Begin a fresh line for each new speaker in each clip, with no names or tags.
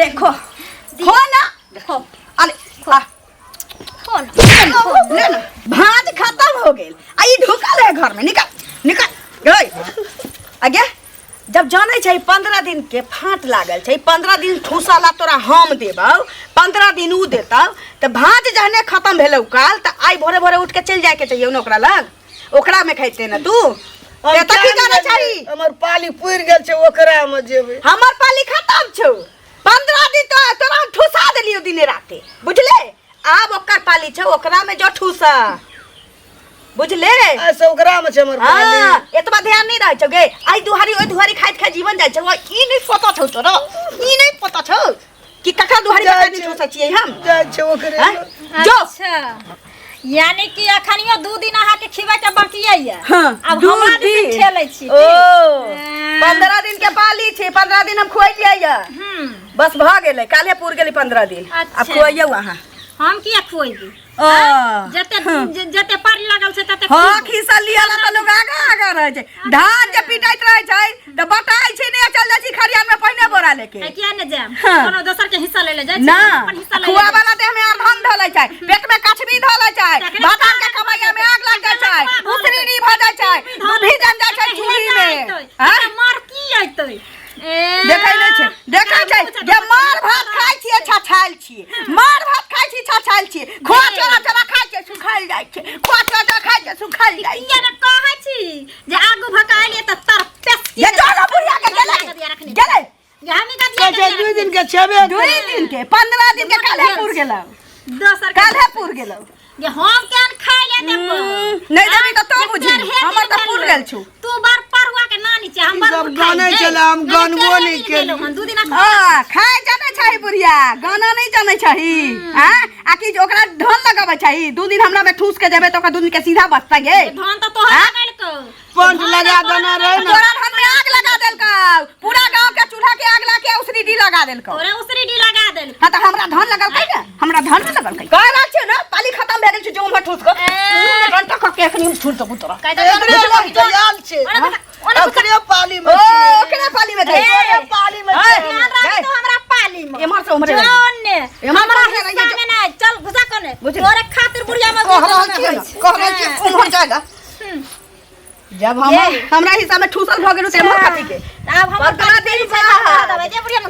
देखो खो ना
खो
अरे आ
खो ना
ले ना भाज खत्म हो गेल आ ई ढुकल है घर में निकल निकल गई आगे जब जानै छै 15 दिन के फाट लागल छै 15 दिन ठूसला तोरा हम देबौ 15 दिन ऊ देतौ तऽ भाज जहने खत्म भेलौ काल तऽ आइ भोरे भोरे उठ के चलि जाय के चाहिए ने ओकरा लग ओकरा में खैते ने तू
हम
एतऽ की
जान
करऽ
गेलियै,
चाही
हमर पाली पुरि गेल छै ओकरा मे जेबै
हमर पाली खत्म छौ 15 दिन तो तोरा हम ठुसा देलियो दिने राते बुझले आब ओकर पाली छौ ओकरा में जो ठुसा बुझले
ऐसे ओकरा मे छै हमर पाली
हाँ एतबा ध्यान नहीं रहै छौ गे आई दुहारी ओइ दुहारी खाइत खाइत जीवन जाइ छौ आ ई नहीं पता छौ तोरा ई नहीं पता छौ कि ककरा दुहारी
जाइ
ककरा नहीं
छै।
ठुसै छियै हम
जाइ छै ओकरे
हैं?
लग।
जो
अच्छा यानी कि अखनियो 2 दिन अहाँ के खिबै के बाकी ये
हाँ,
अब
दू
हमरा दिन
दिन।
खेलै छी
ओ 15 दिन के पाली छै 15 दिन हम खुआइलियै ये
हम्म
बस भऽ गेलै काल्हे पुर गेलै 15 दिन आब
अच्छा।
खुआइयौ अहाँ
हम किया खुएबी
ओ
जते जते पारी लागल छै तते
हाँ
खुएबो।
खीसा लिया ला तऽ लोग आगा आगा रहै छै धान जे पिटाइत रहै छै तऽ बटाइ छै नहि चल जाइ छी खरियान में पहिने बोरा लेके
आ किया ने जायब
हाँ।
कोनो दोसर के हिस्सा ले ले जाइ छी
ना
अपन हिस्सा ले ले
खुआ
जाइ
वाला देह में अर्धन धलै छै पेट में कछबी धलै छै
तकरे
भातार के कमैया में आग लग जाइ छै उसरी नहीं भऽ जाइ छै दूधी जम जाइ छै चूल्ही में
हाँ
हाँ?
मार की अइतै ए
देखै नहि छै देखै छै जे मार भात खाइ छियै छछायल छियै मार भात खाइ छी छछायल छियै खोआ चोरा चोरा खाइ छियै सुखायल जाइ छै खोआ चोरा चोरा खाइ छियै सुखायल जाइ
किया
छै
ने कहै छी जे आगू भका एलियै तऽ तर पेस
ये जो ना बुढ़िया के गेलै गेलै
जे हमी गदिया
कहै छै 2 दिन के छेबे
2 दिन के 15 दिन के काल्हे पुर गेलौ
दोसर के
काल्हे पुर गेलौ
जे हम केहन खाइ ले देबो
नहि देबी तऽ तों बुझी हमर तऽ पुर गेल छौ
तू बार परुआ के नानी छै हम
ई
बड़
सब गानै छलै, हम गानबो नहि केलियै।
दू दिन
हाँ खाय जानै छही बुढ़िया गाना नहि जानै छही हाँ आ कि ओकरा धन लगाबै छही 2 दिन हमरा में ठूस के जेबै तऽ ओकरा 2 दिन के सीधा बचतै गे
धन तऽ तोहर
हाँ?
लगेलकौ
पंच लगा देने रहे ने
तोरा धन में आग लगा देलकौ पूरा गांव के चूल्हा के आग ला के उसरी डी लगा देलकौ
तोरे उसरी डी लगा देलकौ
हाँ तऽ हमरा धन लगलकै ने हमरा धन ने लगलकै कह रहल छियौ ने पाली खत्म भए गेल छै जो उम्हर ठूस कऽ
ए।
घंटा कऽ के एखनी हम ठूस देबौ तोरा
कहि दे
एकरे लग तैयार छै
ओने ओने
ओकरे पाली में
ओ
छै
ओकरे पाली में छै
ओकरे पाली में छै
ए,
ध्यान राख तू हमरा पाली में
एम्हर से उम्हरे रही।
जोन ने
एम्हर
हमरा
से उम्हरे
हिस्सा
रही,
में नहीं चल घुसा कोने
बुझली।
तोरे खातिर बुढ़िया में
कह रहल छियौ ने कह रहल छियौ उम्हर जाएगा जब हम हमरा हिस्सा में ठूसल भऽ गेलौ तऽ एम्हर कथी के
अब हम
15 दिन बाद
जे बुढ़िया में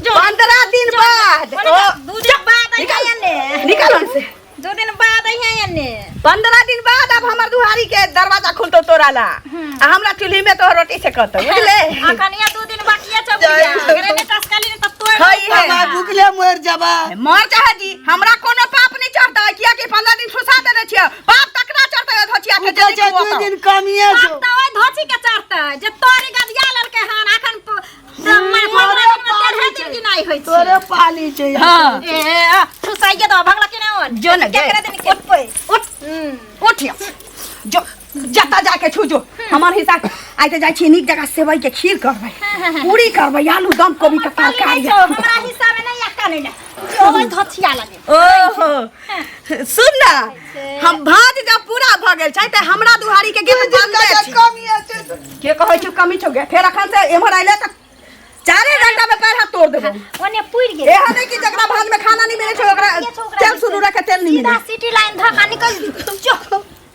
जो
15 दिन बाद ओ,
2 दिन बाद
निकल
अइहे ने
निकल हम से
2 दिन बाद अइहे ने
15 दिन बाद अब हमर दुहारी के दरवाजा खुलतौ तोरा ला आ हमरा चूल्ही में तोहर रोटी सेकतौ बुझले
अखन ये 2 दिन बाकी छै बुढ़िया अगर ने टसकली ने तब तोड़
खाई है।
बाबा भुखले मरि जाबा
मर चाहे जी हमरा कोनो पाप नहीं चढ़तै कियाकि 15 दिन ठुसा देने छियै पाप तकरा चढ़तै धोचिया के
कहै
जे
छै 2 दिन कमिए छौ
पाप तऽ ओहि धोची के चढ़तै जे तोरी गदिया लेलकै हन अखन 15 दिन में 13 दिन गिनाइ होइ छै
तोरे पाली छै
हां
ए ठुसाइए दो भगला के ना ओन
जो ने गे
केकरा दिन के
उठ उठ उठ या जो जता जाके छू जो हमर हिस्सा आइ तऽ जाइ छी नीक जगह सेवई के खीर करबै पूरी करबै आलू दम कोबी के
पाली
तरकारी
नहीं छौ हमरा हिस्सा में नहीं अक्का नहीं जो ओहि धोचिया लगे
ओहो सुन ना हम भाज जब पूरा भऽ गेल छै तऽ हमरा दुहारी के गेट बंद छै
कमिए छै
के कहै छौ कमी छौ गे फेर अखन से एम्हर अइले तऽ 4 घंटा में पैर हाथ तोड़ देबो
ओने पुरि गेल
एहन नहीं कि जकरा भाज में खाना नहीं मिले छै ओकरा तेल सुनू रखे तेल नहीं
सीधा
मिले
सिटी लाइन धक्का निकल जो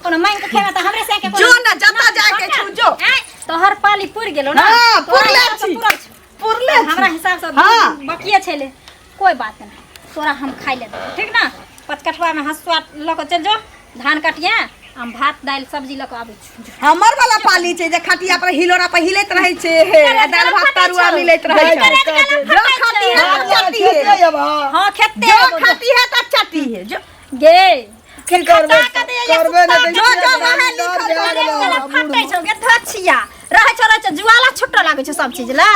कोनो मांग के खेमे त हमरे से के
जो ना जता जाए के छू जो
आय तोहर पाली पुर गेलो ना
हाँ,
तोरा
पुरले
हिसाब से
छी।
पुरल छौ।
पुरले छी।
हमरा हिसाब से
हाँ।
बकिए छेले कोई बात नहीं तोरा हम खाइ ले देबो ठीक ना पचकठवा में हंसुआ लऽ के चल जो धान कटिया हम भात दालि सब्जी लऽ के आबै छी
हमर वाला पाली छै जे खटिया पर हिलोरा पर हिलैत रहै छै हे आ दालि भात तरुआ मिलैत रहै छै जो खाती है तो चटी है
हाँ खेते
जो खाती है तो चटी है जो
गे
की करबै करबै ने तऽ
जो जो वहाँ लिखल
भए गेलौ,
फटै छौ गे धछिया रहै छौ रहै छौ जुआला छुट्टो लागै छौ सब चीज ला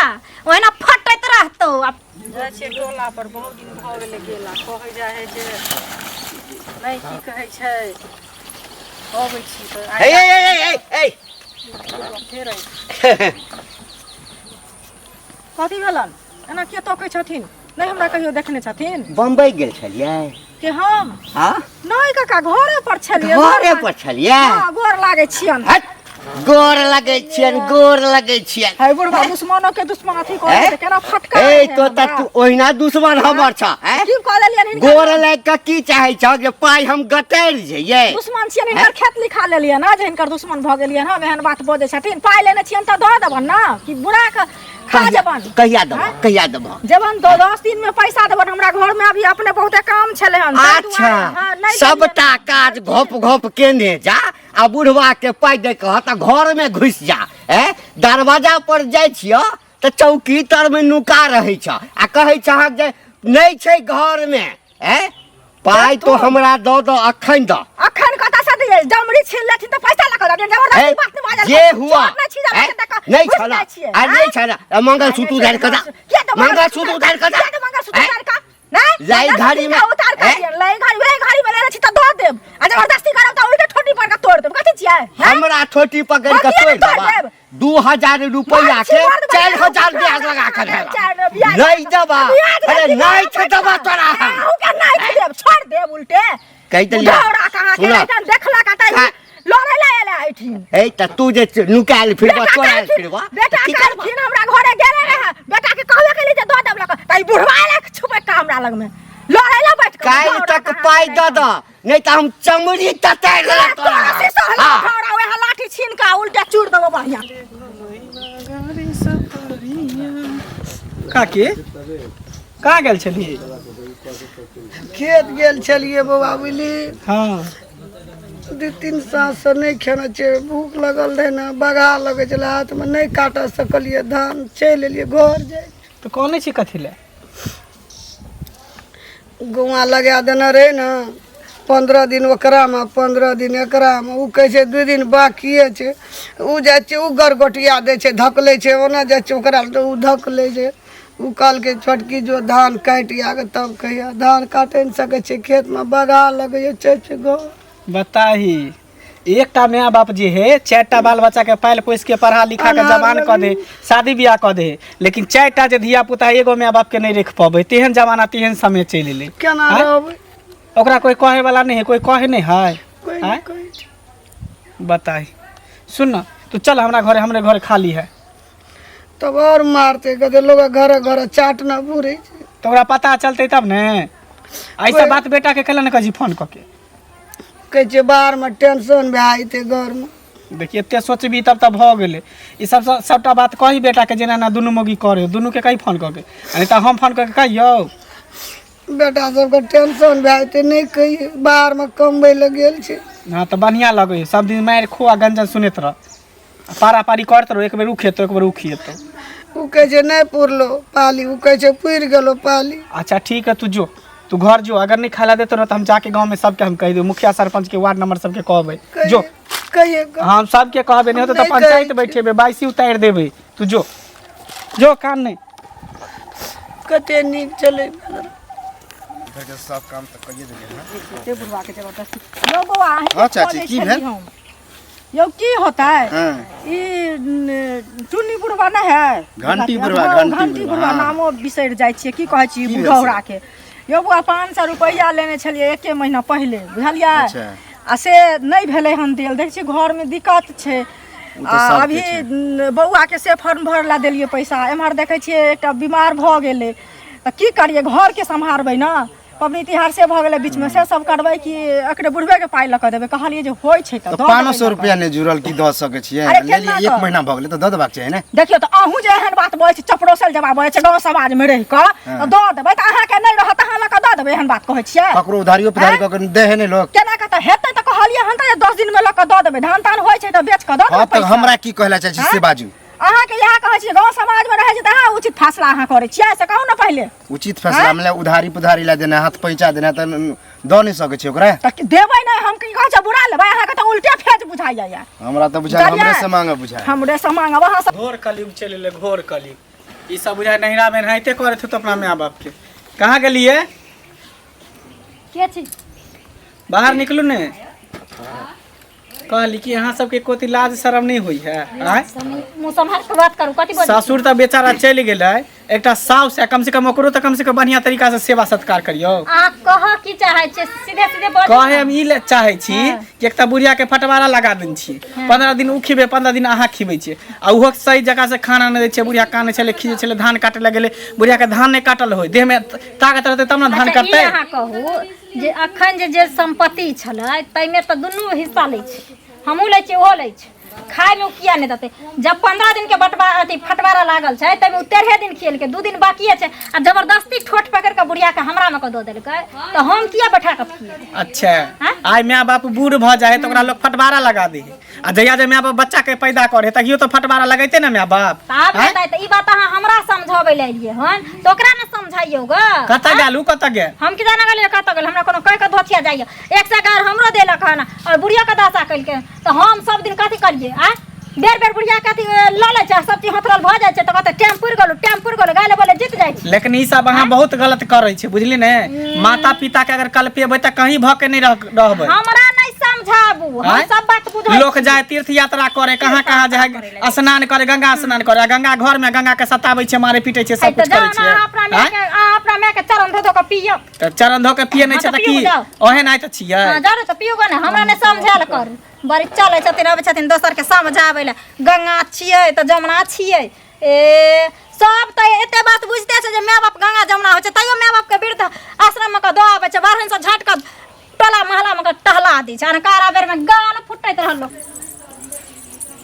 ओहिना फटैत रहतौ आ
जाइ छियै टोला पर बहुत दिन भऽ गेलै गेला कहै जाइ हइ जे नहि की कहै छै अबै छी तऽ
हे हे हे हे हे
फेर अयबै। कथी भेलन एना किया तकै छथिन नहि हमरा कहियो देखने छथिन
बम्बई गेल छलियै
के हम
हाँ
नहि काका घरे पर छलियै
घरे पर छलियै
हाँ गोर लागै छियन
हट गोर लगै छियनि, गोर लगै छियनि।
है बुढ़बा दुश्मनो के दुश्मन अथी कऽ देतै, केना फटका
ए तो त तू ओहिना दुश्मन हमर छ, हैं?
की कऽ देलियनि हिनका?
गोर लागि कऽ की चाहै छह जे पाइ हम गतरि जइयै?
दुश्मन छियनि हिनकर, खेत लिखा लेलियनि हँ जे हिनकर दुश्मन भऽ गेलियनि हँ। एहन बात बजै छथिन। पाइ लेने छियनि तऽ दऽ देबनि ने कि बुढ़ा कऽ खा जेबनि?
कहिया देबह, कहिया देबह?
जेबन तो 10 दिन में पैसा देबन। हमरा घर में अभी अपने बहुते काम छले हन, ताहि
अच्छा,
दुआरे, हाँ, नहि
सबटा काज घोप घोप केने जा आ बुढ़वा के पाइ दे कह तऽ घर में घुसि जा। ए दरवाजा पर जाइ छियह तऽ चौकी तर में नुका रहै छ आ कहै छहक जे नहि छै घर में। ए पाइ तो हमरा दऽ दऽ, अखन दऽ।
अखन कतऽ से दियै? डमरी छीन लेथिन तऽ पैसा लऽ कऽ दऽ दियनि। जबरदस्ती
ए,
बात नहि बाजल
जे
करू।
हुआ,
चोर नहि छी,
ए,
जबरदस्ती कऽ
नहि
घुसि
छला,
जाइ छियै,
आ नहि
आँय?
छला, आ मंगलसूत्र उधारि कऽ दऽ।
किया तऽ
मंगलसूत्र उधारि कऽ दऽ।
किया तऽ मंगलसूत्र
ए?
उतारि कऽ? नहि,
लाई
मंगलसूत्र
घड़ी में-
उतार कऽ
ए?
दियनि। लाई घड़ी, वही घड़ी में लेने छी तऽ दऽ देब। आ जबरदस्ती करब तऽ उल्टे ठोटी पर कऽ तोड़ि देब। कथी छियै, आँय?
हमरा ठोटी पकड़ि कऽ
हँ, किया
तोड़ि
नहि तोड़ि
देबा?
देब?
2000 रुपैआ के 4000 ब्याज लगा के देबा। नहि देबा। अरे नहि छै देबा तोरा हम।
अहूँ के नहि देब, छोड़ देब उल्टे।
कहि देलियै।
बुढ़ौरा कहाँ के
सुनऽ।
एहिठाम देखलक आ तऽ
का-
लड़ै लए एलै एहिठिन।
हे तऽ तू जे नुकायल फिरबा,
बेटा
चोरायल
कहलखिन-
फिरबा,
बेटा
तऽ की करबा?
कहलखिन, हमरा घरे गेले रहे, बेटा के कहबे केली जे दऽ देब लऽ कऽ, तऽ ई बुढ़वा एलै छुपैक कऽ हमरा लग में लड़ै लए बैठ कऽ।
काल्हि
बुढ़ौरा
तक
कहाँ
पाइ
के
दऽ दऽ, नहि तऽ हम चमड़ी ततारि देलक तोरा।
तोरा से सहला
हाँ।
बुढ़ौरा, वएह लाठी छीन कऽ उल्टे चूर देबो बढ़िया।
काकी, कहाँ गेल छलियै?
खेत गेल छलियै बौआ, बुझली?
हाँ।
2-3 साँझसँ नहि खेने छियै, भूख लगल रहै ने, बगहा लगै छलै हाथमे, नहि काटऽ सकलियै धान, चलि एलियै घर जाइ।
तऽ कहने छी कथी लए?
गौआँ लगा देने रहै ने, 15 दिन ओकरामे, 15 दिन एकरामे। ओ कहै छै 2 दिन बाकिए छै। ओ जाइ छियै, ओ गरगोटिया दै छै, धकलै छै। ओना जाइ छियै ओकरा तऽ ओ धकलै छै। ओ कहलकै छोटकी जो धान काटि आगे तब कहिया। धान काटि नहि सकै छै, खेतमे बगहा लगैए, चलि छै घर।
बताही, एकटा माय बाप जे है 4टा बाल बच्चा के पालि पोसि के पढ़ा लिखा के जवान कऽ दे, शादी बियाह कऽ दे, लेकिन 4टा जे धिया पुता एगो माय बाप के नहि राखि पबै, तेहन जमाना तेहन समय चलि एलै।
केना
आँय?
रहबै?
ओकरा कोई कहे वाला नहीं है, कोई कहे नहीं है।
कोई
आँय?
नहि कहै छै।
बताही, सुन न, तू चल हमरा घरे, हमरे घर खाली है।
तब आओर मारतै, कहतै लोग घरे घरे चाटना बुरै छै।
तऽ ओकरा पता चलतै तब ने। ऐसा बात बेटा के कैला ने कहै छी फोन कऽ के?
कहै छियै बाहरमे टेंशन भए जेतै घरमे।
देखिए, एते सोचबी तब तऽ भऽ गेलै। ई सब सबटा बात कही बेटा के, जेना एना दुनू मौगी करे, दुनू के कही फोन कऽ के, आ नहि तऽ हम फोन कऽ के कहियौ।
बेटा सबके टेंशन भए जेतै, नहि कहियै, बाहरमे कमबै लए गेल छै।
हँ तऽ बढ़िआँ लगै है, सब दिन मारि खो आ गंजन सुनैत रह, पारा पारी करैत रहो, एक बेर उ खेतौ, एक बेर उ खिएतौ।
ओ कहै छै नहि पुरलो पाली, ओ कहै छै पुरि गेलो पाली।
अच्छा ठीक है, तू जो, तू घर जो। अगर नहीं खाला देतो ना तो हम जाके गांव में सबके हम कह देब, मुखिया सरपंच के वार्ड नंबर सबके कहबै। जो।
कहिए।
हम सबके कहबै, नहीं होतौ तऽ
नहि कहै
पंचायत
छियै।
बैठेबै, बाइसी उतारि देबै। तू जो, जो, कान नहीं।
कते नीक छलै।
इधर के सब काम तऽ कइए देलियै हँ।
ते बुढ़वा के जबरदस्ती। यौ बौआ, अहीं
हाँ, चाची,
खोजै
की
छली
भेल?
हम। यौ, की होतै?
हाँ।
ई टुन्नी बुढ़वा नहि है?
घंटी बुढ़वा,
हाँ,
घंटी
घंटी
बुढ़वा,
बुढ़वा,
हाँ।
नामो बिसरि जाइ छियै। की कहै छी
की भेल
बुढ़ौरा के? यौ बौआ, 500 रुपैआ लेने छलियै एके महीना पहिले, बुझलियै?
अच्छा।
आ से नहि भेलै हन देल। देखै छियै घरमे दिक्कत छै।
ओ तऽ
आ
सबके
अभी
छै।
बौआके से फॉर्म भर ला देलियै पैसा। एम्हर देखै छियै एकटा बीमार भऽ गेलै, तऽ की करियै? घरके सम्हारबै ने, पबनी तिहार से भऽ गेलै बीचमे, से सब करबै कि एकरे बुढ़बेके पाइ लऽ कऽ देबै? कहलियै जे होइ छै तऽ
तऽ
दऽ
पाँचो
देबै
सौ
लऽ कऽ।
रुपया नहि जुड़ल कि दऽ सकै छियै?
अरे
लेलियै
केना
एक
कऽ?
महीना भऽ गेलै तऽ दऽ देबाक चाही ने।
देखियौ तऽ अहूँ जे एहन बात बजै छी, चपरोसल जवाब बजै छै, गाँव समाजमे रहि कऽ तऽ दऽ देबै तऽ अहाँके नहि रहत, अहाँ लऽ कऽ दऽ देबै, एहन बात कहै छियै?
ककरो उधारियो पुधारी कऽ के दै है नहि लोक।
केना कऽ तऽ हेतै? तऽ कहलियै हन तऽ जे 10 दिनमे लऽ कऽ दऽ देबै, धान तान होइ छै तऽ बेच कऽ दऽ
हँ
देबै
तऽ
पैसा।
हमरा की कहला चाहै छी से बाजू।
अहाँके इएह कहै छी, गाँव समाजमे रहै छी तऽ अहाँ उचित फैसला अहाँ करै छियै, से कहू ने पहिले।
उचित फैसला मतलब उधारी पुधारी ला देना, हाथ पैंचा देना, तऽ दऽ नहि सकै छी ओकरा?
तऽ देबै नहि, हम की कहै छै बुरा लेबै? अहाँके तऽ उल्टे फेज बुझाइया।
हमरा तऽ बुझाइ
बुझलियै?
हमरे से मांगऽ बुझाइ।
हमरे से मांगब अहाँ सब।
घोर कलयुग चलि एलै, घोर कलयुग। ई सब बुझाइ नैहरा मे एनाहिते करैत हेतौ अपना माय बाप के। कहाँ गेलियै?
के छी?
बाहर निकलू ने। कहली कि अहाँ सबके कोती लाज शरम नहीं होई है? आँय?
मुँह सम्हार के बात करू, कथी बजै छी?
ससुर तऽ बेचारा चलि गेलै एकटा साउस है, कम से कम ओकरो तऽ कम से कम बढ़िया तरीका से सेवा सत्कार करियौ।
अहाँ कहऽ की चाहै छियै, सीधे सीधे बाजू।
कहे हम ई ले चाहै छी कि एकटा बुढ़िया के फटवारा लगा देने छी, 15 दिन उ खिबै, 15 दिन अहाँ खिबै छियै, आ ओहो सही जगह से खाना नहि दै छियै। बुढ़िया कानै छलै, खीजै छलै, धान काटे लए गेलै, बुढ़िया के धान नहि काटल होय, देह में ताकत रहतै तब ने धान
अच्छा, ई
कटतै।
अहाँ कहू जे अखन जे जे सम्पत्ति छलै ताहिमे तऽ दुनू हिस्सा लै छै, हमहूँ लै छियै ओहो लै छै, खायमे ओ किया नहि देतै? जब 15 दिनके बटवा अथी फटवारा लागल छै ताहिमे ओ 13 दिन खिएलकै, 2 दिन बाकिए छै, आ जबरदस्ती ठोठ पकड़ि कऽ बुढ़ियाके हमरामे कऽ दऽ देलकै, तऽ हम किया बैठा कऽ खिएबै?
अच्छा,
आँय?
आइ माय बाप बूढ़ भऽ जाइ है तऽ ओकरा लोग फटवारा लगा दै है, आ जहिया जे माय बाप बच्चा के पैदा करे तहियो तऽ फटवारा लगैते ने माय बाप।
तऽ आब
आँय?
हेतै तऽ ई बात अहाँ हमरा समझाबै लए एलियै हन तऽ ओकरा ने समझाइयौ ग।
कतऽ गेल उ, कतऽ गेल?
हम की जाना गेलियै कतऽ गेल, हमरा कोनो कहि कऽ धोथिया जाइए, एक सए गार हमरो देलक हन आओर बुढ़ियोके दशा केलकै, तऽ हम सब दिन कथी करियै? आँय, बेर बेर बुढ़िया के अथी लऽ लै छै, सब चीज हथरल भऽ जाइ छै तऽ कहतै टाइम पुरि गेलौ, टाइम पुरि गेलौ, गाय बोले जीत जाइ छै।
लेकिन ई सब अहाँ बहुत गलत करै छी, बुझली ने? माता पिता के अगर कलपेबै तऽ कहीं भऽ के नहि रहबै।
हमरा नहि समझाबू, हम
आँय?
सब बात बुझै
लोक जाय तीर्थ यात्रा करे, कहाँ कहाँ जाय स्नान करे, गंगा स्नान करे, आ गंगा घर में गंगा के सताबै छै, मारे पीटे छै, सब
तऽ
कुछ
जाउ
करै
ने
छै।
अहाँ अपना माय
आँय?
के, अहाँ अपना माय के चरण धो धो कऽ पियौ।
तऽ चरण धो के पिए नहि
हाँ,
छै
तऽ
तऽ की
पियू जाउ।
ओहन आइ तऽ छियै।
हाँ, जाउ ने तऽ पियू गो ने, हमरा नहि समझायल करू। बड़ी चलै छथिन अबै छथिन दोसरके समझाबै लए, गंगा छियै तऽ जमुना छियै। ए सब तऽ एते बात बुझिते छै जे माय बाप गंगा जमुना होइ छै, तैयो माय बापके वृद्ध आश्रममे कऽ दऽ आबै छै, बारहन झाँटि कऽ टोला महलामे कऽ टहला दै छै, अनकारा बेरमे गाल फुटैत रहल लोक।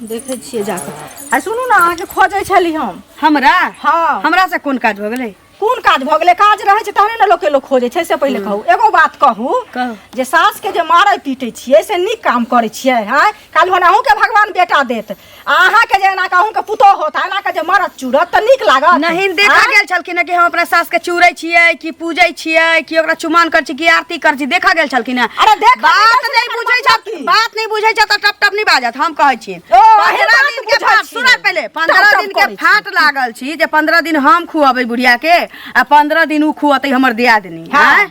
देखै छियै जाकऽ। आ सुनू ने, अहाँके खोजै छली हम।
हमरा?
हँ।
हमरा से कोन काज भऽ गेलै?
कोन काज भऽ गेलै? काज रहै छै तहने ने लोकके लोक खोजै छै। से पहिले कहू, एगो बात कहू
कहू।
जे सासके जे मारै पीटै छियै से नीक काम करै छियै? आँय, काल्हि भने अहूँके भगवान बेटा देत आ अहाँके जे एना कऽ अहूँके पुतोह होत, आ एना कऽ जे मरत चूरत तऽ नीक लागत?
नहीं देखा
आँय?
गेल छलखिन हँ कि हम अपना सास के चूरै छियै कि पूजै छियै कि ओकरा चुमान करै छियै कि आरती करै छियै, देखा गेल छलखिन हँ?
अरे देखा
बात
गेल
नहि
छलखिन
बुझै
मतलब
छ,
की?
बात नहि बुझै छ तऽ टप टप नहि बाजत, हम कहै छी।
ओ, अहीं
15
बात
दिन के
बुझै
फाट
छी।
सुनऽ पहिले,
टप
15
टप
दिन के
करै छी।
फाट लागल छी जे 15 दिन हम खुअबै बुढ़िया के आ 15 दिन उ खुअतै हमर दियादनी।
हाँ।
आँय?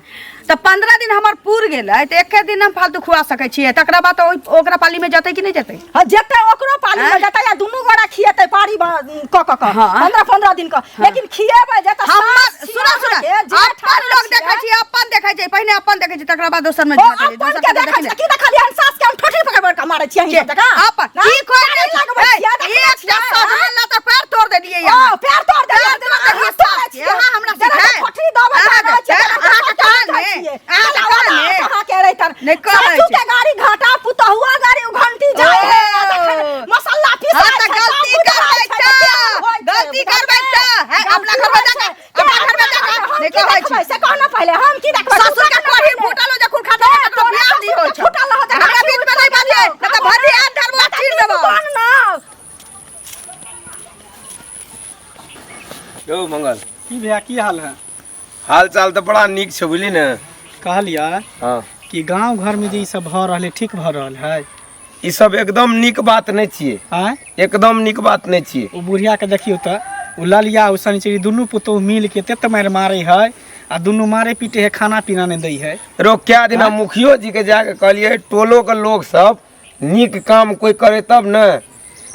तऽ 15 दिन हमर पुर गेलै तऽ एके दिन हम फालतू खुआ सकै छियै, तकरा बाद तऽ ओकरा पाली में जेतै कि नहि जेतै?
हाँ, जेतै, ओकरो पाली में
आँय?
जेतै, आ दुनू गोरा खिएतै पारी कऽ कऽ कऽ
हाँ।
15-15 दिन कऽ, लेकिन खिएबै जे तऽ
हमर
सास छियै
सुनऽ सुनऽ,
अहाँके, जेठ
अपन लोग
अहाँ
देखै
छियै।
छी, अपन देखै छी, पहिने अपन देखै छी, तकरा बाद दोसर में
ओ
देखै छी,
अपन
दोसर
के
के
देखै
देखै
छी, की देखलियै हन सास के हम ठोठी पकड़ पकड़ के मारै छियै अहीं सब जकाँ?
अपन
ना?
की कोइ
ताली लगबै छियै, देखै
एक
छियै,
सजमनि ला तऽ पैर तोड़ देलियै
ओ
अहाँ।
पैर तोड़ देलियै,
पैर तोड़ देलियै
अहाँ तोड़ै
सास के,
छियै।
अहाँ हमरा
जेना
सिखायब?
ठोठी दबै
अहाँ
जाइ छियै,
अहाँके
तेना ठोठी
कान
जाइ
मे?
छियै।
अहाँके
चला
कान
ओना
मे?
अहाँके रहितन।
नहि कहै
सासु
छी।
के गाड़ी घाटा, पुतहुआ गाड़ी उ घंटी जाइ है,
ओ।
जखन मसाला
हाँ
पिसाइ
तऽ
छै,
गलती
सब
करबै
बुझाइ छै,
तऽ,
तेहन होइ छै,
गलती
बुझलियै?
करबै तऽ, है, अपना
गलती
घरमे
होइ
जाके,
छै।
अपना घरमे जाके
हम
नहि
की
कहै छी।
देखबै से कह ना पहिले, हम की देखबै?
ससुर के कोढ़ी फूटल हो जखन खाता
ए,
तकरो
तोरा
बियाह नहि
ससुर
होइ
के
छौ।
फूटल रहत,
हमरा बीच में नहि बाजियै, नहि तऽ भरि हाथ धरबो चीर देबो।
कौन ना?
यौ मंगल।
की भैया, की हाल है?
हाल चाल तऽ बड़ा नीक छै, बुझली ने?
कहलियै
हाँ।
कि गांव घर में जे ई सब भऽ रहल है, ठीक भऽ रहल है?
ई सब एकदम नीक बात नहि छियै।
आँय?
एकदम नीक बात नहि छियै।
ओ बुढ़िया के देखियौ तऽ, ओ ललिया ओ शनिचरी दुनू पुतोहु मिल के तेत मारि मारै है, आ दुनू मारे पीटे है, खाना पीना नहि दै है।
रो क्या दिना मुखियो जी के जाके कहलियै, टोलो के लोग सब नीक काम कोइ करे तब ने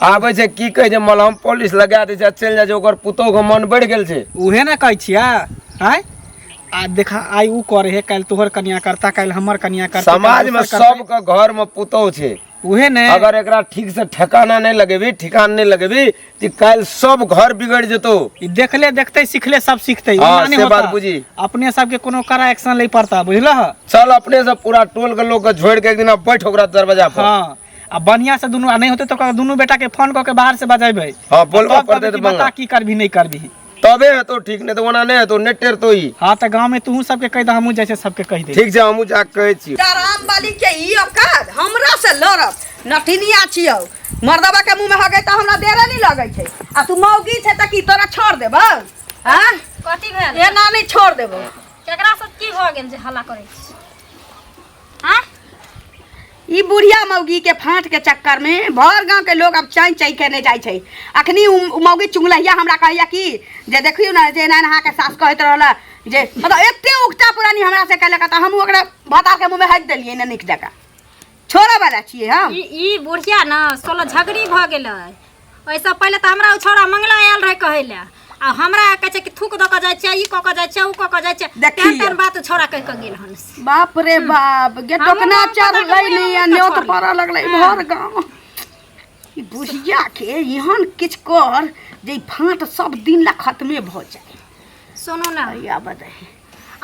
आबै छै, की कहै छै, मलहम पॉलिश लगा दै छै आ चलि जाइ छै, ओकर पुतोहु के मन बढ़ि गेल छै।
उहे ने कहै छियै। आँय, आ देखा, आइ उ करे है, काल्हि तोहर कनिया करता, काल्हि हमर कनिया करता,
समाज में सबके घर में पुतोहु छै।
उहे ने।
अगर एकरा ठीक से ठेकाना नहि लगेबी, ठिकान नहि लगेबी तऽ काल्हि सब घर बिगड़ि जेतौ।
ई देखले देखते सिखले सब सीखते।
हाँ,
ओना नहि
से
होता।
बात बुझी।
अपने सबके कोनो कड़ा एक्शन ले पड़ता, बुझलह?
चल, अपने सब पूरा टोल के लोग के झोड़ि के एक दिना बैठ ओकरा दरवाजा पर।
हाँ, आ बढ़िया से दुनू, आ नहि होते तो ओकरा दुनू बेटा के फोन कऽ के बाहर से बजेबै।
हाँ, बोलबऽ
तब
पड़तै
कहबै
तऽ
कि बता
बंगा।
की करबी नहि करबी,
तबे हेतौ ठीक, नहि तऽ ओना नहि हेतौ, नहि टेरतौ ई।
हाँ, तऽ गाँव में तूहू सबके कहि दह, हमहूँ जाइ छै सबके कहि दे।
ठीक छै, हमहूँ जाके कहै छी।
राम वाली के ई औकात, हमरा से लड़ब? नटिनिया छियौ, मर्दबा के मुंह में हगे तऽ हमरा देरे नहीं लगै छै, आ तू मौगी छै तऽ की तोरा छोड़ देबौ? आँ?
कथी भेल?
एना नहि छोड़ देबौ।
केकरा से की भऽ गेल जे हल्ला करै छी? आँय?
ई बुढ़िया मौगी के फाँट के चक्कर में भर गांव के लोग अब चैन चैन के नहीं जाइ छै। अखनी उ मौगी चुंगलहिया हमरा कहैया कि जे देखियौ ने जे एना एना अहाँके सास कहैत रहल जे मतलब एते उकटा पुरानी हमरा से केलक, तऽ हम ओकरा भतार के मुँह में हटि देलियै ने। नीक जकाँ छोड़ऽ वाला छियै हम?
ई ई बुढ़िया ने 16 झगड़ी भऽ गेलै। ओहिसँ पहिले तऽ हमरा ओ छौड़ा मंगला आयल रहै कहै लए, आ हमरा कहै छै कि थूक दऽ कऽ जाइ छियै, ई कऽ कऽ जाइ छियै, उ कऽ कऽ जाइ छियै।
देखियौ।
तेहन तेहन बात छोड़ा कहि कऽ गेल हन।
बाप रे बाप गे,
हमहूँ
टोकना
गाँव
चढ़लै
पता
नहि आ
कऽ
न्योत
छोड़ली।
पड़ऽ लगलै भर गाँव।
ई बुढ़िया के एहन किछु कर जे ई फाँट सब दिन ला खत्मे भऽ जाय।
सुनू ने,
या बदही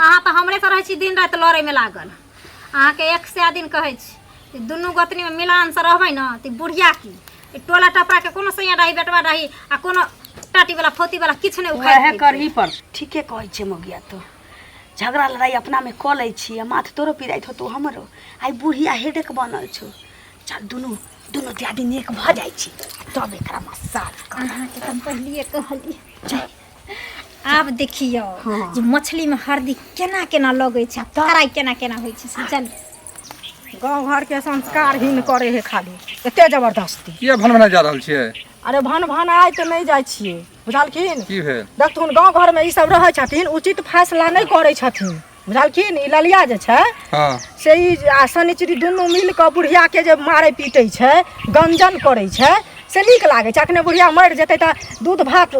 अहाँ तऽ हमरे से रहै छी दिन राति लड़ैमे लागल। अहाँके एक सए दिन कहै छी जे दुनू गोतनीमे मिलानसँ रहबै ने तऽ ई बुढ़िया की ई टोला टपराके कोनो सैया डाही बेटवा डाही आ कोनो टाटीवला फौतीवला किछु नहि उखाड़ि
वएह
पयतै।
करही पर ठीके कहै छै मौगिया। तो झगड़ा लड़ाइ अपनामे कऽ लै छी आ माथ तोरो पिराइत होतौ हमरो। आइ बुढ़िया हेडेक बनल छौ। चल दुनू दुनू दियादिनी एक भऽ जाइ छी तब एकरा मसाज कर।
अहाँके तऽ हम पहिलिए कहलियै। आब देखियौ जे मछलीमे हरदी केना केना लगै छै आ फ्राइ केना केना होइ छै से। चल
गाँव घरके संस्कारहीन करै है खाली एते जबरदस्ती।
किया भन भनाइ जा रहल छियै?
अरे भन भनाइ तऽ नहि जाइ छियै, बुझलखिन?
की भेल?
देखथुन, गाँव घरमे ई सब रहै छथिन, उचित फैसला नहि करै छथिन, बुझलखिन? ई ललिया जे छै से ई आ शनिचरी दुनू मिल कऽ बुढ़ियाके जे मारै पीटै छै, गंजन करै छै, से नीक लागै छै। अखने बुढ़िया मरि जेतै तऽ दूध भात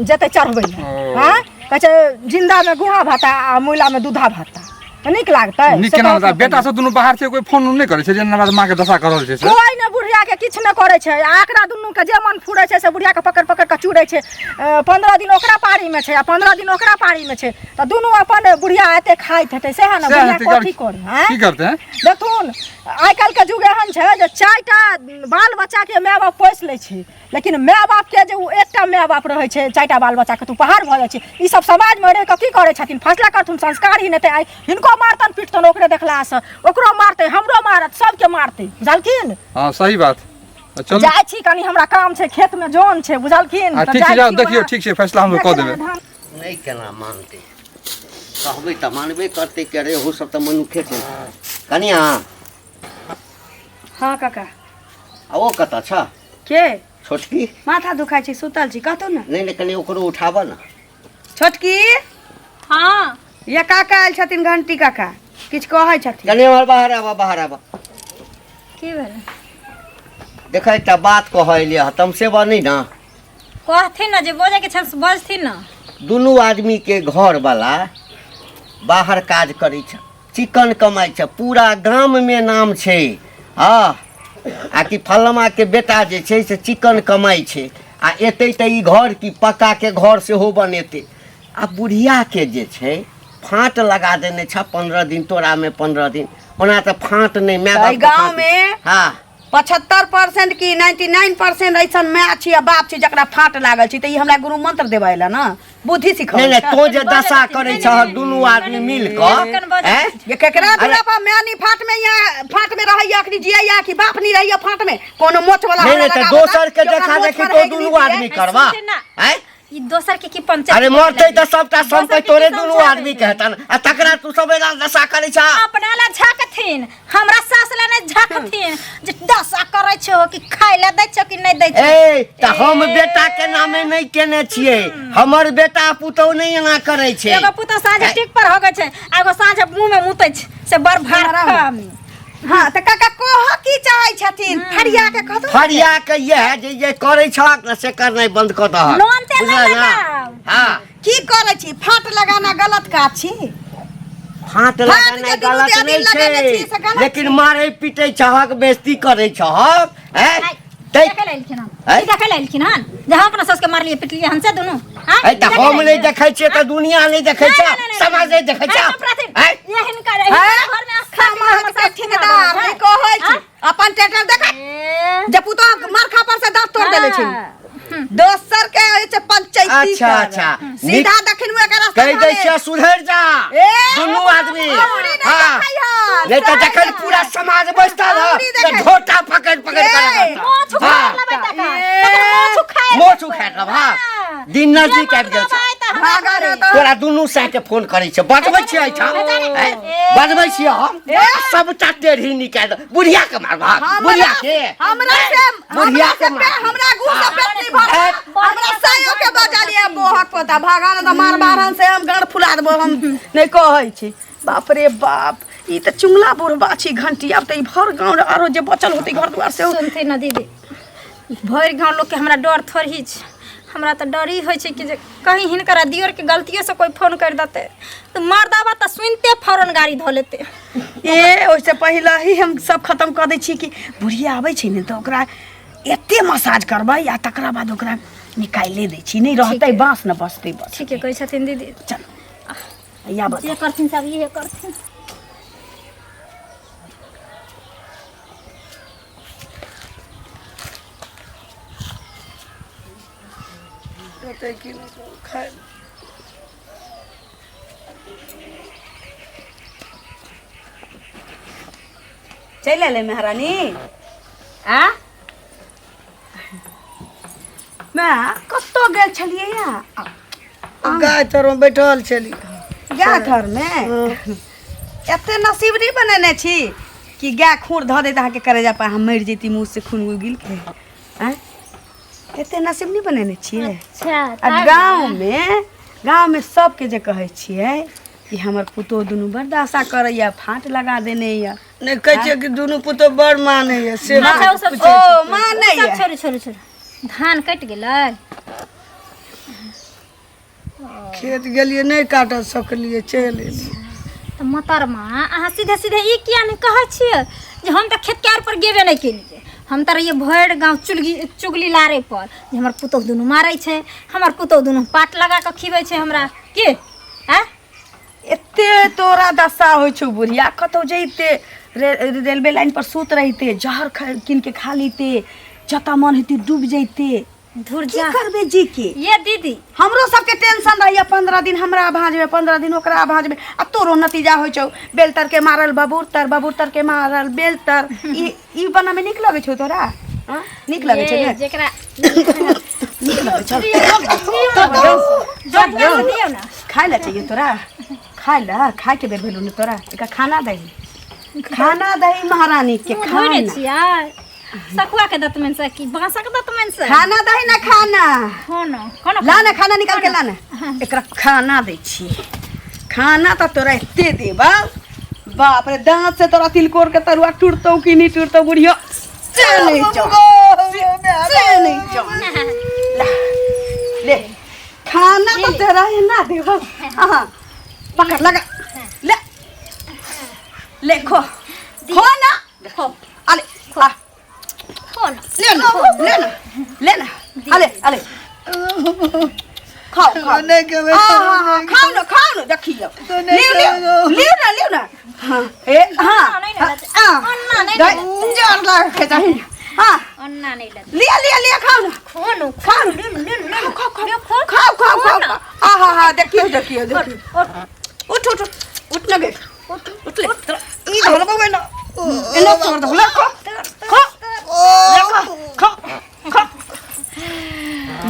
जेतै चढ़बै लए। आँय, कहै छै जिन्दामे गुहा भाता आ मुइलामे दूधा भाता, तऽ नीक लागतै?
नीक
से
केना
कहू
होता?
तऽ।
बेटा सब दुनू बाहर छै, कोई फोन नहि करै छै जे एना माँ के दशा कर रहल छै से?
कोइ ने बुढ़ियाके किछु नहि करै छै आ एकरा दुनूके जे मन फुरै छै से बुढ़ियाके पकड़ि पकड़ि कऽ चूरै छै। 15 दिन ओकरा पारीमे छै आ 15 दिन ओकरा पारीमे छै, तऽ दुनू अपन बुढ़िया एते खाइत हेतै सएह ने?
सएह
बुढ़िया
हेतै,
कथी करै? आँय,
की करतै?
देखथुन, आइ काल्हिके युग एहन छै जे 4टा बाल बच्चाके माय बाप पोसि लै छै, लेकिन माय बापके जे ओ एकटा माय बाप रहै छै 4टा बाल बच्चाके तऽ ओ पहाड़ भऽ जाइ छै। ई सब समाजमे रहि कऽ की करै छथिन? फैसला करथुन, संस्कारहीन हेतै। आइ हिनको मारतनि पीटतनि, ओकरे देखलासँ ओकरो मारतै, हमरो मारत, सबके मारतै, बुझलखिन?
हँ, सही बात। चलू,
जाइ छी, कनि हमरा काम छै, खेतमे जन छै, बुझलखिन?
आ
तऽ
ठीक छै,
जाइ
जाउ
छी
देखियौ।
वहाँ।
ठीक छै, फैसला हम कऽ देबै।
धान
नहि, केना मानतै? कहबै तऽ मानबे करतै के रे, ओहो सब तऽ मनुखे छै। कनिया।
हँ काका।
आ ओ कतऽ छ?
के?
छोटकी।
माथा दुखाइ छै, सुतल छी, कहतौ ने।
नहि नहि, कनि ओकरो उठाबऽ ने।
छोटकी।
हँ।
ये काका आयल छथिन, घंटी काका किछु कहै छथिन।
कनि हमर बाहर आबऽ, बाहर आबऽ।
की भेलै?
देख, एकटा बात कहऽ एलियै हँ, तमसेबऽ नहि ने?
कहथिन ने, जे बजैके छनि से बजथिन ने।
दुनू आदमीके घरवला बाहर काज करै छै, चिकन कमाइ छै, पूरा गाममे नाम छै। हँ, आ कि फलमाके बेटा जे छै से चिकन कमाइ छै आ एतै तऽ ई घर की पक्काके घर सेहो बनेतै। आ बुढ़ियाके जे छै फाँट लगा देने छ, 15 दिन तोरामे, 15 दिन ओना। तऽ फाँट नहि माय
तऽ एहि
बापके फाँट।
गाँवमे
हँ
75% कि 99% ऐसन माय छी आ बाप छी जकरा फाँट लागल छी। तऽ ई हमरा गुरु मंत्र देबऽ एला ने, बुद्धि सिखबै
नहि नहि,
छै।
तो जे दशा करै छह दुनू आदमी मिल कऽ ऐं?
ये केकरा
अरे-
दूरा पर माय नी फाट में या फाट में रहैया अखनी जियैया कि बाप नी रहैया फाट में कोनो मोच वाला
नहि
हमरा
नहि, तऽ
लगाबता
दोसर के
कि ओकरा
देखा
मोच
देखी
पर
तो
हेग
दुनू
नी दिए।
आदमी करबा
सुनथिन ना।
ऐं?
ई दोसर के की पंचायत
अरे मरतै तऽ सबटा
दोसर
संपत्ति
के
तोरे
की
दुनू
समझाबै
आदमी के हेतन आ तकरा तू सब एना दशा करै छह।
अपना ला झाकथिन, हमरा सास ला नहि झाकथिन जे दशा करै छौ कि खाय ला दै छौ कि नहि दै छौ।
ए तऽ हम बेटा के नामे नहि केने छियै, हमर बेटा पुतहु नहि एना करै छै।
एगो पुतहु साँझ टिक पर होगै छै आ एगो साँझ मुँह में मुतै छै, से बड़ भार खामी।
हाँ तऽ काका कह की चाहै छथिन, फरिया के कहतो।
फरिया के इएह जे जे करै छहक ने से करनाइ बंद कऽ दहक।
लोन तेल नहि
बुझलह ने?
लगाउ।
हँ।
की करै छी? फाट लगाना गलत काज छी?
फाट
फाट
लगानाइ
जे दुनू
गलत
दियादिनी
नहि
लगेने
छै
छी से गलत
लेकिन
छै।
मारै पीटै छहक, बेइज्जती करै छहक हैं?
आइ,
तै
देखै लए एलखिन हन?
आँय?
ई देखै लए एलखिन हन जे हम अपना सासुके मारलियै पिटलियै हन से दुनू? आँय?
ऐ तऽ
देखै
हम
लए
नहि
एलखिन?
देखै छियै तऽ दुनिया नहि देखै छै,
नहि, नहि, नहि,
समाज नहि देखै छै।
आँय, चुप रहथिन।
आँय?
ये हिनकर हिनकर घरमे आस्था
समाज
हमर
के
सासु
ठेकेदार
मारल
नहि
छै।
कहै छी, अपन ट्रैक्टर देख
ए,
जे पुतोह मारखा पर से दांत तोड़ देले छै।
हाँ।
दोसर के होइ छै पंचायती।
अच्छा,
कर।
अच्छा।
सीधा दक्षिण मुँह के रास्ता
कहि दै
धरे।
छियै, सुधरि जा
ए,
दुनू आदमी।
अउरी नहि
हाँ।
देखै हन।
नहि तऽ जखन पूरा समाज बैसता रह
अउरी
तऽ
देखै।
झोटा पकड़ि पकड़ि कऽ
ए,
रगड़ता।
मोछ उखाड़ि
हाँ।
लेबै तकर। तकर मोछ उखाड़ि
मोछ
लेबै।
उखाड़ि लेब, हाँ।
हाँ।
दिन नजदीक आबि गेल छै।
भागा रे तऽ।
तोरा दुनू साँय के फोन करै छै, बजबै छियै एहिठाम ऐं? बजबै छियै हम, सबटा टेढ़ी निकालि दे, बुढ़िया के मारबह बुढ़िया के?
हमरा से
बुढ़िया
हमरा
के
से
मार।
हमरा गु से पेट नहीं भरल, हमरा सायो के बजा लिया बोहक पोता। भागा ने तऽ मार बारन से हम गाँड फुला देबो, हम नहि कहै छी। बाप रे बाप, ई तऽ चुंगला बुढ़बा छी घंटी। आब तऽ ई भर गाँव आरो जे बचल होतै घर दुआर से
सुनथिन ना दीदी, भरि गाँव लोकके हमरा डर थोड़ही छै। हमरा तऽ डर ई होइ छै कि जे कहीं हिनकर आ दियोरके गलतियोसँ कोइ फोन करि देतै तऽ मर्दाबा तऽ सुनिते फौरन गाड़ी धऽ लेतै।
ए ओहिसँ पहिले ही हम सब खतम कऽ दै छी कि बुढ़िया आबै छै ने तऽ ओकरा एते मसाज करबै आ तकरा बाद ओकरा निकालिए दै छी, नहि रहतै बाँस ने बसतै बस।
ठीके कहै छथिन दीदी।
चल या बता।
जे करथिन सब इहे करथिन।
हेतै कि नहि खाय।
चलि एलै महारानी? आ माय कतऽ गेल छलियै या?
गाय तरमे बैठल छली।
गाय थरमे एते नसीब नहि बनेने छी कि गाय खूर धऽ दैत अहाँके करेजा पर, अहाँ मरि जैती मुँह से खून उगिल के। आँय, एते नसीब नहि बनेने छियै?
अच्छा।
आ गाँवमे सबके जे कहै छियै कि हमर पुतोह दुनू बड़ दशा करैया, फाँट लगा देने यऽ।
नहि कहै छियै कि दुनू पुतोह बड़ मानैया से।
अच्छा, ओ सब
ओ मानैया।
सब छोड़ू छोड़ू छोड़ू, धान कटि गेलै?
खेत गेलियै नहि काटऽ सकलियै, चलि एलियै।
तऽ मोहतरमा अहाँ सीधे सीधे ई किया नहि कहै छियै जे हम तऽ खेत के पर गेबे नहि केलियै, हम तऽ रहियै भरि गाँव चुगली चुगली लारै पर जे हमर पुतोहु दुनू मारै छै, हमर पुतोहु दुनू पाट लगा कऽ खिबै छै हमरा के। आँय
एते तोरा दशा होइ छौ बुढ़िया, कतहु जैते रेलवे लाइन पर सुत रहिते, जहर कीन के खा लेते, जतऽ मन हेतै डूबि जैते।
धुर
की
जा
करबे जी के।
ये दीदी
हमरो सबके टेंशन रहैया, 15 दिन हमरा भाँजमे, 15 दिन ओकरा भाँजमे, आ तोरो नतीजा होइ छौ बेलतर के मारल बबूर तर, बबूर तर के मारल बेलतर। ई ई बनमे नीक लगै छौ तोरा? हाँ? नीक लगै छौ
ये
ने?
जेकरा
नीक लगै छौ।
दियौ ना।
खाय लए चाहिए तोरा? खाय लए, खाय के बेर भेलौ ने तोरा? एकरा खाना दही, खाना दही महारानी के।
मुँह धोइ
खाना
छियै सखुआ के दतमनि से कि बांसक दतमनि से?
खाना दही ना, खाना।
खाना खाना
ला ना, खाना निकाल के ला ना, एकरा खाना दै छी। खाना तऽ तोरा एते देबा, बाप रे, दांत से तोरा तिलकोर के तरुआ टूटतौ कि नहीं टूटतौ बुढ़ियो से नहीं जान, से नहीं जान। ला, ले खाना तो तेरा ही ना देबो। हाँ पकड़ लगा ले, ले खो खो ना
खो
अरे आ
खो ना
ले ना, ले ना, ले ना, अरे अरे खाओ खाओ।
नहि खेबै।
हाँ हाँ, खाओ ना, खाओ ना, देखियो लियो लियो लियो ना, लियो ना। हाँ ए हाँ
नहीं ना लेते।
हाँ
अन्ना नहीं
दे, जोर लगा के चाहिए। हाँ
अन्ना नहीं लेते।
लिया लिया लिया, खाओ ना,
खो ना,
खाओ ना,
ले ले ले,
खाओ खाओ
खो
खाओ खाओ खाओ। हाँ हाँ हाँ, देखियो देखियो देखियो, उठ उठ उठ ना गे, उठ उठ ले, ई धरबो ना एना तोड़ दो। ले खो खो, ले खो खो खो,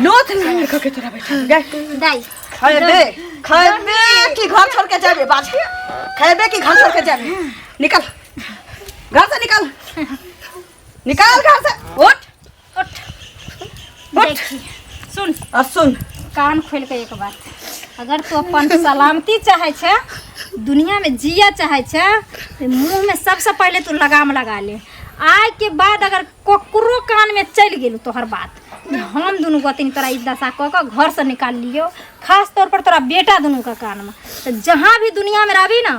नोथ ना खो के तोरा बैठा गए।
दाई
खेबे खेबे कि घर छोड़ के जाबे? बाज, खेबे कि घर छोड़ के जाबे? निकल घर से, निकल निकाल घर से, उठ
उठ
उठ।
देखी सुन
आ सुन,
कान खोल के एक बात, अगर तू अपन सलामती चाहे छै, दुनिया में जिया चाहे छै, तो मुंह में सबसे पहले तू लगाम लगा ले। आय के बाद अगर ककरो कान में चलि गेल तोहर बात, हम दुनू गोतिन तोरा ई दशा कऽ कऽ घर से निकाल लियो, खास तौर पर तोरा बेटा दुनू के कान में, तो जहाँ भी दुनिया में रहबी ना,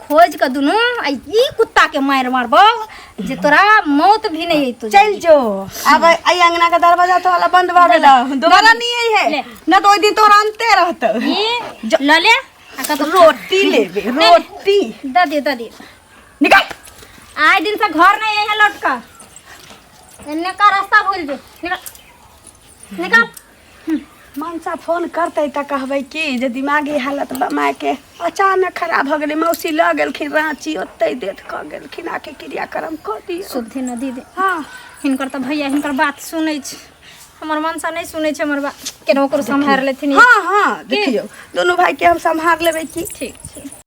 खोज के दुनू आ ई कुत्ता के मारि मारबौ जे तोरा मौत भी नहीं अयतौ।
चल जो अब आई अंगना का दरवाजा तो वाला बंद भऽ गेल, दोबारा नहीं आई है
ले।
ना तो ओहि दिन तोरा अंते रहतौ।
ई लऽ ले आ कतौ
रोटी लेबे? रोटी
दऽ दियौ, दऽ दियौ।
निकाल।
आइ दिन से घर नहीं आई है लौट कर, एन्ने का रास्ता भूल जो, निकाल निकाल।
मनसा फोन करतै तऽ कहबै कि जे दिमागी हालत मायके अचानक खराब भऽ गेलै, मौसी लऽ गेलखिन राँची, ओतहि डेथ कऽ गेलखिन, आके क्रियाक्रम कऽ दियौ।
सुनथिन ने दीदी?
हाँ
हिनकर तऽ भैया हिनकर बात सुनै छै, हमर मनसा नहि सुनै छै हमर बात, केना ओकरो सम्हारि लेथिन।
हाँ हाँ, देखियौ दुनू भाइके हम सम्हार लेबै की।
ठीक छै।